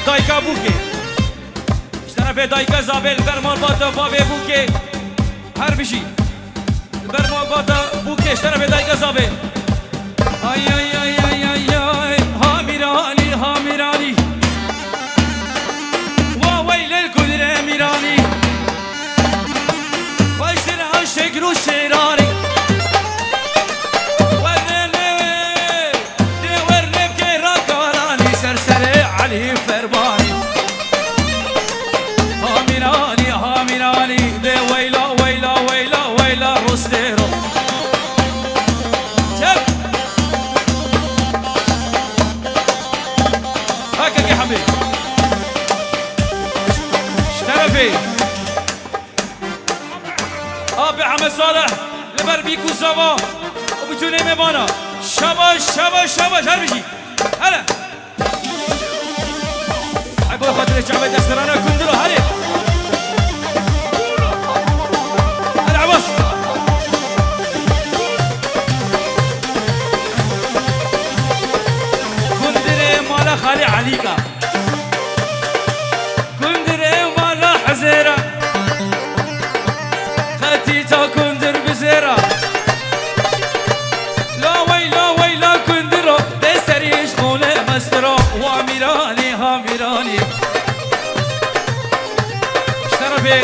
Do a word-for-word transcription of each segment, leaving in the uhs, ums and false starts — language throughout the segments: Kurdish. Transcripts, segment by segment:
Dayka Bûkê. Ji terefê dayka Zavê li ber malbata bavê Bûkê. Her bijî. Li ber malbata Bûkê ji terefê dayka Zavê. Ay, ay, ay, ay, ay, ay. Ha Mîranî, ha Mîranî. Wa weylel gundire Mîranî. Xweştir aşik rû şêranî. Werne Dê werne bike rakaranî ser serê Elî Fermanî. Hamîranî, hamîranî, dê weyla, weyla, weyla, weyla rostêro. Çep. Hakekî hemî. Ji terefê. Apê Heme Salih li ber bîk û zava û bitûnê mêvana. Şabaş, şabaş, şabaş, her bijî. Hele. Ay, bo xatirê çavê destlerana kundiro, hele. Hele, Abbas. Kundirê mala Xalê Elîka. Kundirê mala Hizêra. Qetî ta kundir bizêra. La wey, la wey, la kundiro. Dê serî ji xûnê mestiro. Wa Mîranî, ha Mîranî. Ji terefê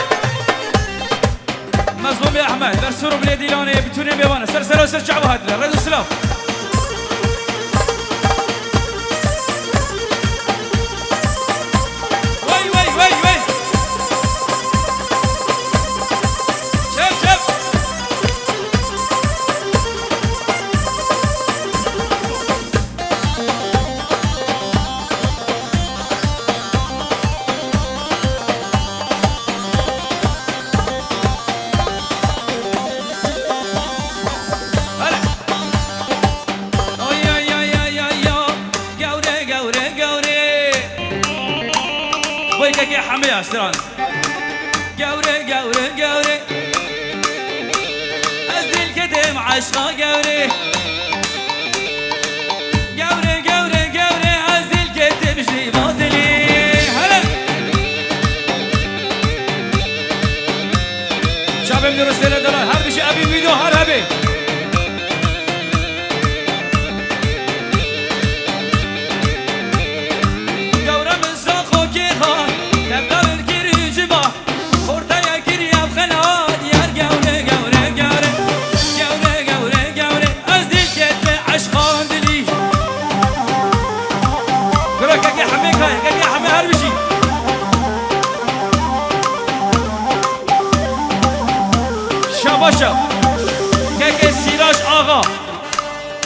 Mezlûmê Ehmed, Bersûr û Bilê Dîlanê, bitûnê mêvane. Ser sera ser çava hatine. Rêz û silav. Wey, wey, wey, wey. Çep, çep. Hele. Ay, ay, ay, ay, ay, ya. Gewre, gewre, gewre. Vay kekê Hemê ya, stran. Gewre, gewre, gewre. Ez dil ketim eşqa gewre. Gewre, gewre, gewre, ez dil ketim ji va dilî. Hele. Çavê min rûstêne dela, her bijî evî wî do her hebê. Gewre min saxo kê xan, tevda min kir civa. Xortaya kiriya xelat, yar gewre, gewre, gewre. Gewre, gewre, gewre. Ez dil ketme eşqan dilî. Gura kekê Hemê kayê, kekê Hemê her bijî. Şabaşa. Kekê Sîrac Axa.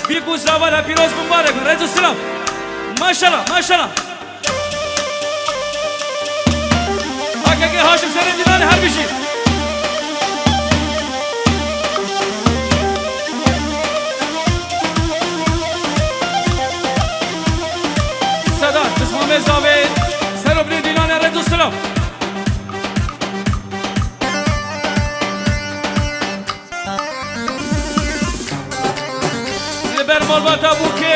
Bîk û zava re pîroz bin, barek bin. Rêz û silav. Maşallah, maşallah. Hakekê Haşim Serê Dîlanê her bijî. Sedat, Bismamê Zavê, Sero Bilê Dîlanê rêz û silav. Li ber malbata Bûkê,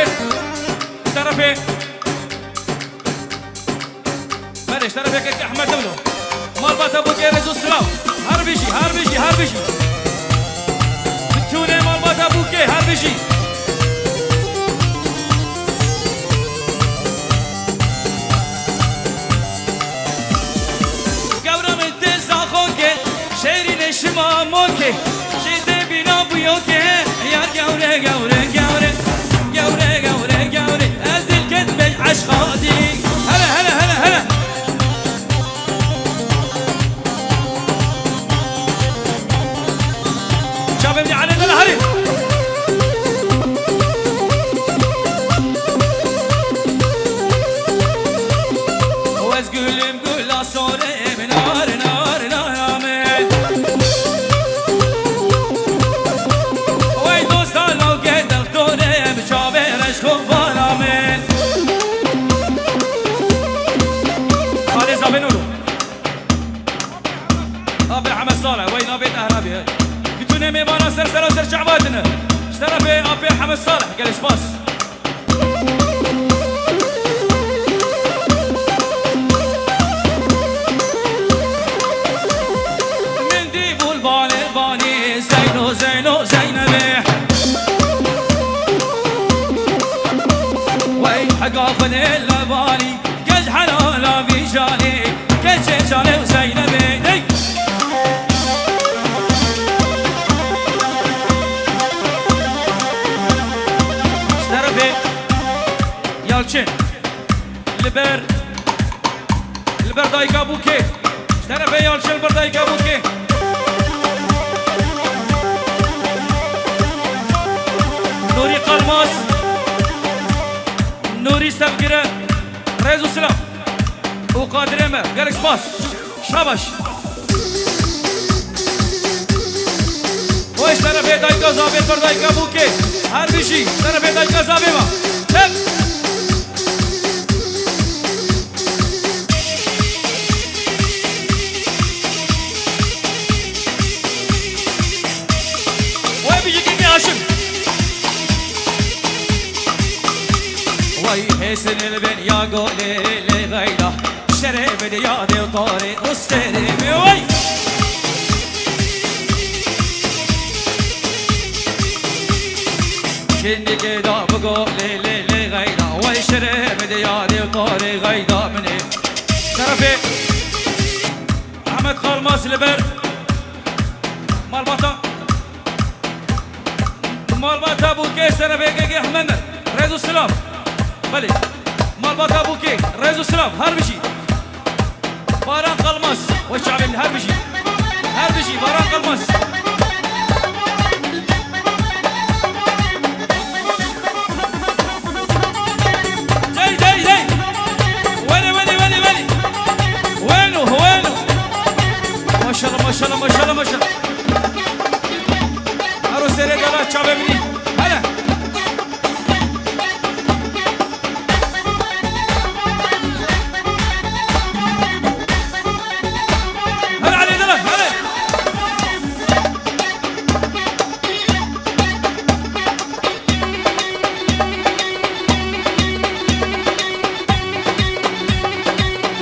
terefê Berê, ji terefê kek Ehmed Dewlo. Malbata Bûkê rêz û silav. Her bijî, her bijî, her bijî. Bitûnê malbata Bûkê, her bijî. Gewra min tê zaxo ke, şêrînê şima moke. Jê te bîna bûyo ke, yar gewre, gewre, gewre. Gewre, gewre, gewre. Ez dil ket bej eşqa dî. Hele, hele, hele, hele. Çavê min ê Elê de herî. O ez gülüm gül asorê min, nar, nar, nar, amin. Wey dosta lawke dextorê, bi çavê reş xo vala min. Xalê Zavê Nûro. Apê Hemed Salih, wey navê te hera bî. Bitûnê mêvana ser sera ser çava tine. Ji terefê apê Hemed Salih, gelek spas. Zeyno Zeynebê. Wey hega Xwedê lebalî, gel helala vî janê, keçê canê Zeynebê. Hey! Ji terefê Yalçin. Li ber, li ber dayika Bûkê. Ji terefê Yalçin li ber dayika Bûkê. Nûrî Qalmaz. Nûrî Sevgire. Rêz û silav. Û Qadirê me. Gelek spas. Şabaş. Oy şerefê dayka zavê, per dayka Bûkê. Her bijî şerefê dayka zavê me. Tep. Oy bijî kekê Haşim. Vay hêsin il ben ya golê lê gayda. Şerê min yadê tarê û serê min wey. Şindikê da bigo lê lê lê gayda wey şerê min yadê tarê gayda min ê. Şerefê Ahmet Kalmaz li ber malbata. Malbata Bûkê, serevêkekê hemend e. Rêz û silav. Belê. Malbata Bûkê, rêz û silav. Her bijî. Baran Kalmaz. We çavên her bijî. Her bijî. Baran Kalmaz. Dey, dey, dey. Welê, welê, welê, welê. Weno, weno. Maşallah, maşallah, maşallah, maşallah. Ero serê dela çavê min î. Hele. Hele Elî dela, hele.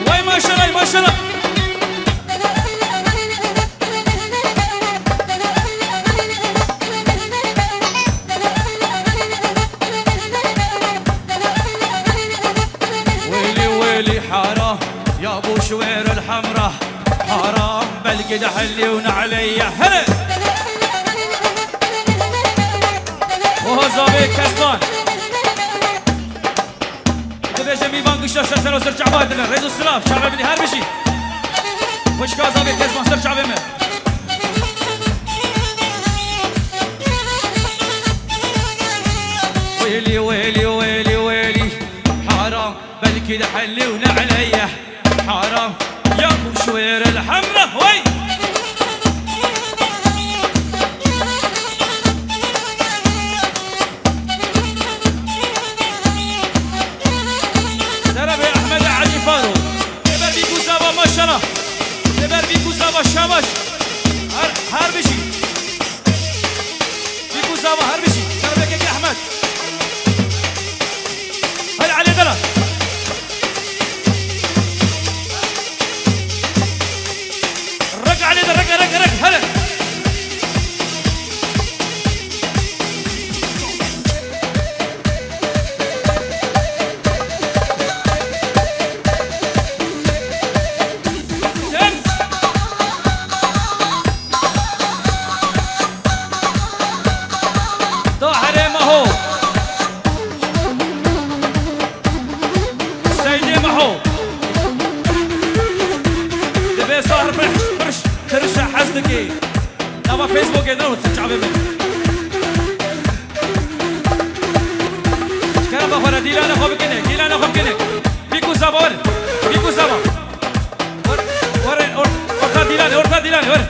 Vay maşallah, maşallah. Wêlî, wêlî, haram, ya bû ji wêr el hemra. Haram, belkî de helî û ne'leyê. Here! Oha zavê Kezban. Dibêje mîvan gişta ser ser û ser çava dine. Rêz û silav, çavê min ê her bijî. Xwişka zavê Kezban ser çavê min. Wêlî, wêlî, wêlî, wêlî. Haram, belkî de helî û ne'leyê. Haram, ya bû ji wêr el hemra. Wey! Serevê Ehmed Elî Faro. Li ber bîk û zava maşallah. Li ber bîk û zava şabaş. Her, her bijî. Bîk û zava her bijî. Serevekekê Ehmed. Hey Elî Dela. Rek Elî de, rek, rek, rek, hele. Dem. Tahirê Meho. Seydê Meho. Dibê sar pir, pir, tirşe hez dikê. Nava Facebookê de û çavê min. Kerem xwe re dîlanê xwe bikine, dîlanê xwe bikine. Bîk û zava were. Bîk û zava. Were, were, or-, orta dîlanê, orta dîlanê, were.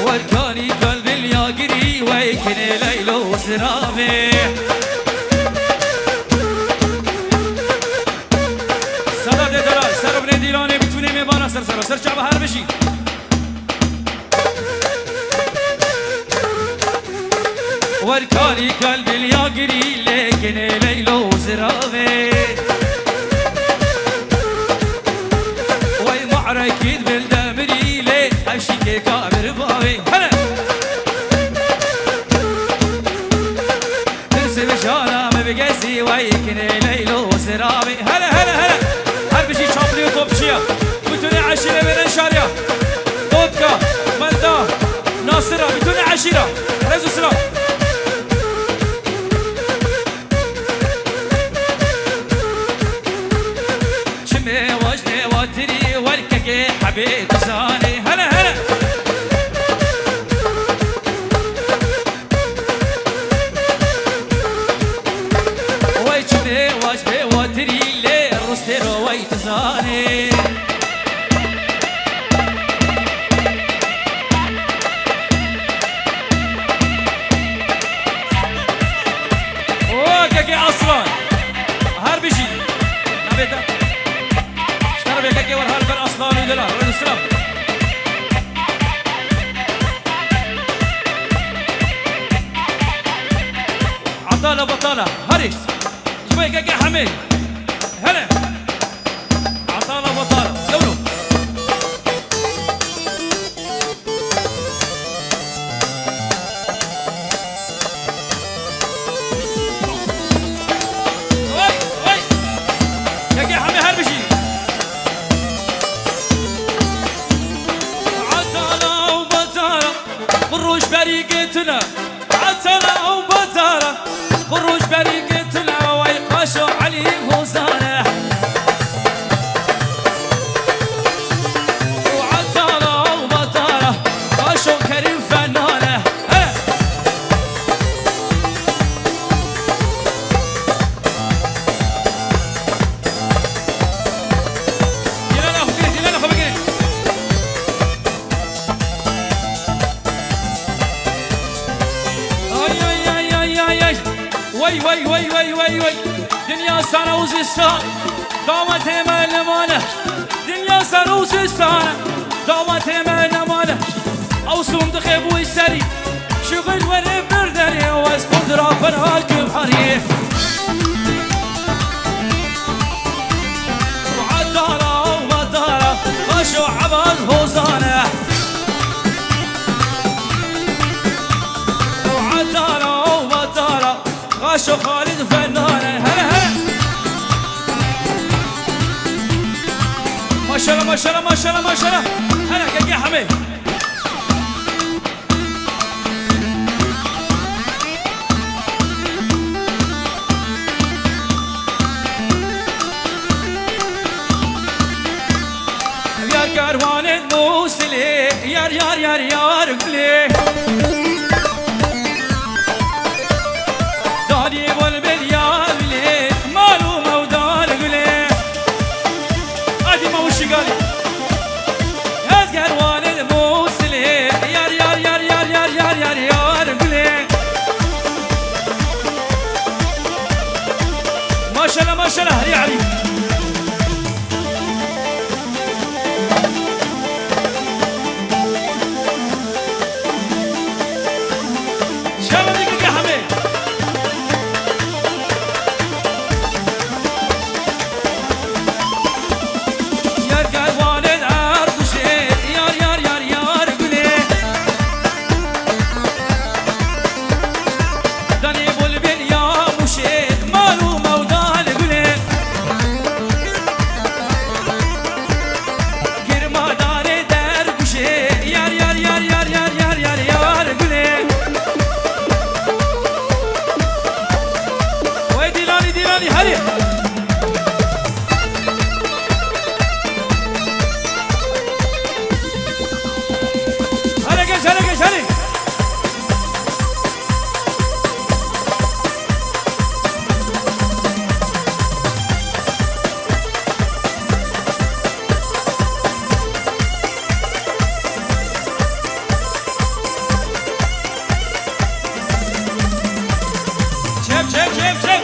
Werkanî kalbê liyagirî wey kinê Leylo ziravê. Sedatê delal, ser binê dîlanê, bitûnê mêvana ser ser, ser çava her bijî. Werkarî kalbê liyagirî lê kinê Leylo ziravê. Bi gezî wey kinê Leylo Zirabî. Hele, hele, hele. Her bijî çaplî û topçiya. Bütünê eşîre wêne şariya. Dotka, Melda, Nasira, bütünê eşîra. Rez û silav. Çimê waj dê watirî welkekê hebê dizanê. Hele, hele. Wey çimê waj bê watirî lê rûstêro wey dizanê. O kekê Aslan. Her bijî. Navê te. Ji te re bê kekê wer her ber Aslan û Dila. Rêz û silav. Atala batala. Herî. Ji bo yekeke hemê. Hele. Atala batala. Yewno. Vay, vay. Yekê hemê her bijî. Atala û batala. Bi roj berî gêtine. Atala û batala. Bi roj berî gêtine. Wey qaşo Elî Hozane. Û Atala û batala. Qaşo Kerîm Fenane. He. Dîlana xwe bigire, dîlana xwe bigire. Ay, ay, ay, ay, ay, ay. Wey, wey, wey, wey, wey, wey. Dinya sar û zistan, dawetê me li mal e. Dinya sar û zistan, dawetê me li mal e. Ew sindixê bûyî serî, şixil were bir derê, ez kundra xwe ra cibherî. Atala û batala, qaşo Ebaz Hozane. Atala û batala, qaşo Xalid Fenane. Hele, hele. Maşallah, maşallah, maşallah, maşallah. Hele, gel, gel, Hemê. Yar kerwanên Mûsilê, yar, yar, yar, yar gulê. Danî bol bil yar gulê, mal û mewdal gulê. Hadi Mawşî Galî. Ez kerwanê li Mûsilê, yar, yar, yar, yar gulê. Maşallah, maşallah, Herî Elî. Şerm dike ke hemê. Yar kerwanên Erduşê, yar, yar, yar, yar gulê. Danê bulbil ya Mûşê, mal û mewdal gulê. Girma darê derguşê, yar, yar, yar gulê. Wey dîlanî, dîlanî, herî. Hele geç, hele geç, hele. Çep, çep, çep, çep.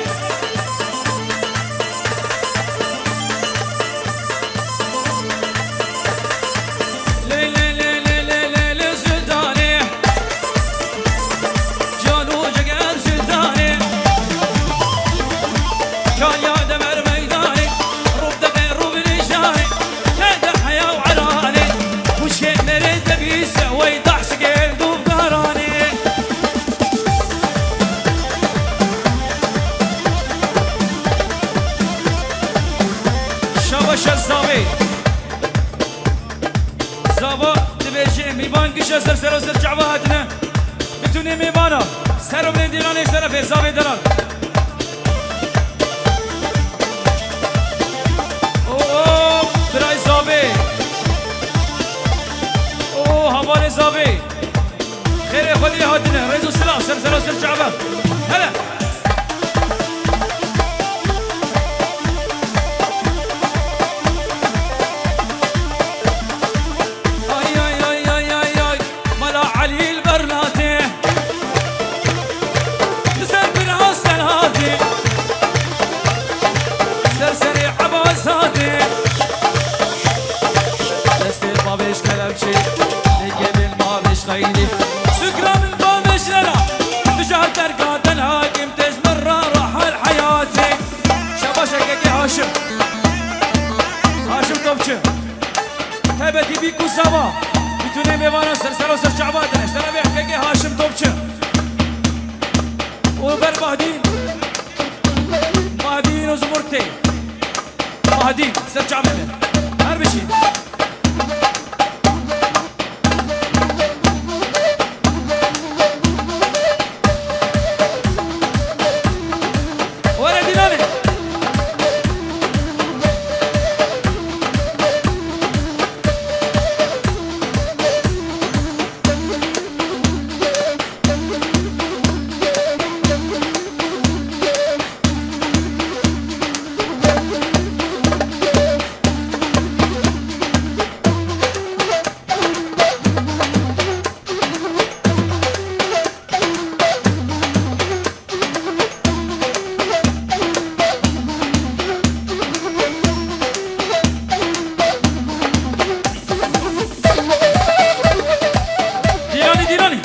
Şeş zavê. Zava dibêje mêvan gişe ser sero ser çava hatine. Bütünê mêvana. Ser û binê dîranê şerefê zavê delal. Oo, birayê zavê. Oo, havalê zavê. Xêrê xwedî hatine. Rêz û silav ser sero ser çava. Hele. Ay, ay, ay, ay, ay, ay. Mela Elî li Bernatê. Li ser bira Serhatê. Ser serê Ebazatê. Destê bavêj kelepçê. Lê gelên bavêj xeynî. Sukra min bavêj lera. Tija derga delhagim têj min ra rahal heyatê. Şebaşe kekê Haşim. Haşim Topçu. Taybetî bîk û zava. Bütünê mêvana ser sero ser çava dine. Şerefê kekê Haşim Topçu. Û ber Bahdîn. Bahdîn û Zumurtê. Bahdîn, ser çavê me. Her bişî. Were dîlanê. Dîranî, dîranî.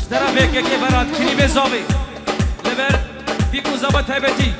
Ji tera V K K Berat, klîbê zavê. Li ber bîk û zava taybetî.